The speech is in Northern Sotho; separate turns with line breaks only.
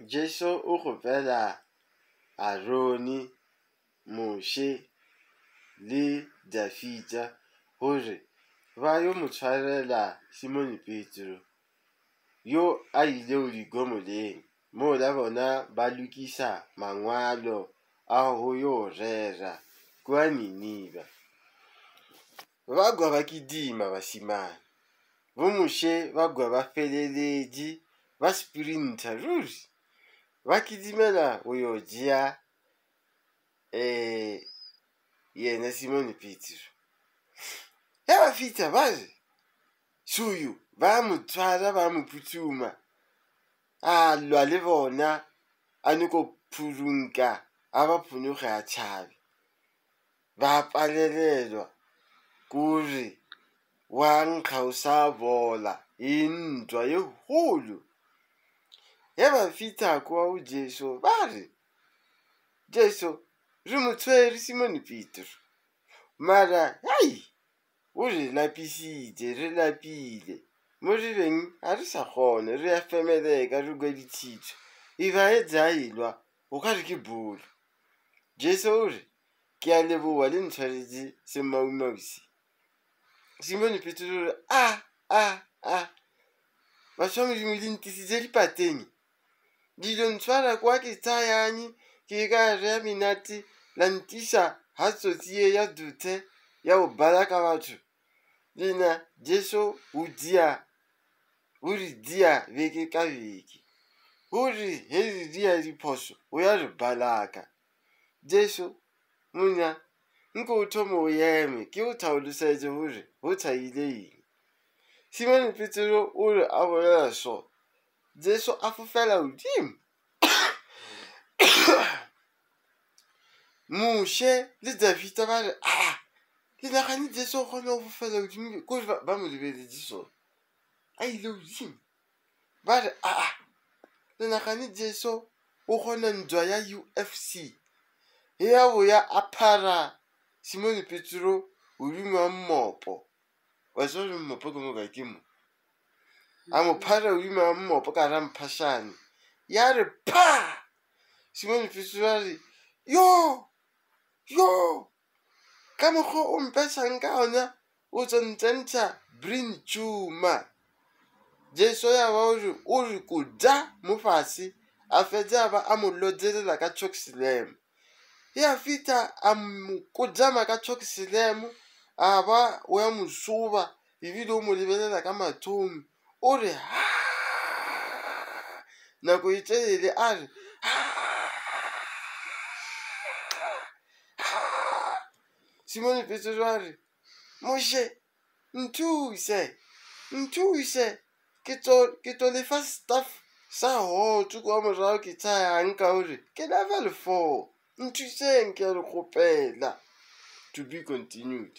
Jesu o kgopela Arone, Moshe le Dafita gore ba yo mo tshwarela Simone Petro, yo a ilego digomoleng, mola bona ba lokiša mangwalo a go yo rera kua Ninibe. Ba kwa ba kitima bašemane. Bo Moshe ba kwa ba feleletše ba sprinta ruri. Ba kitimela go yo tšea um yena Simone Petro. Ge ba fihla ba re, Soyo, ba mo tshwara ba mo phuthuma. A lwa le bona a nyoko phurunka a ba phonyokge a tšhabe. Ba palelelwa kore wa nkga o sa bola e ntwa ye kgolo. Ge ba fihla kwa go Jesu ba re, Jesu, re mo tshwere Simone Petro, mara hei, o re lapisitše, re lapile. Mo re beng ga re sa kgona, re a femeleka, re kwa dithitho. E ba e tsa elwa, o ka re ke bolo. Jesu o re, Ke a leboa le ntshwaretše semaumau se. Simone Petro o re, A, a, a, batho ba Modimo le ntisitše dipateng. Dilo ntshwara kwa ke tsayane ke ka rea menate la ntiša ga tsotsi ye ya duthe ya go bala ka batho. Lena Jesu o dia o re dia beke ka beke. O re he re dia diphoso o ya re balaka. Jesu, Monna, nko o thome o eme ke o thaolosetše gore go thaile eng. Simone Petro o re a bolela so, Jesu a fofela godimo. Moshe le Dafita ba re, a le nagane Jesu o kgona go fofela godimo, kore ba mo lebeletše so, a ile godimo. Ba re, Aa, le nagane Jesu o kgona ntwa ya UFC ya bo ya a phara Simone Petro godimo ga mmopo. Wa tseba gore mmopo ke mo kae? Ke mo. A mo phara godimo ga mmopo ka ramphašane. Ya re phaa! Simone Petro a re, Yo! Yo! Ka mokgwa o mpešang ka ona o tlo ntsentšha brain tumor. Jesu ya ba o re o re koda mo fase a fetša a ba a mo lodzelela ka choke slam. Ya fihla a mo kodama ka choke slam a ba o ya mo soba ebile o mo lebelela ka mathong o re haa nako e telele a re Simone Petro a re, Moshe, nthuse, nthuse, ke tlo ke tlo lefa staff sa hotse kwa morago ke tshayang ka gore ke level 4 nthuseng ke a le kgopela. To be continued.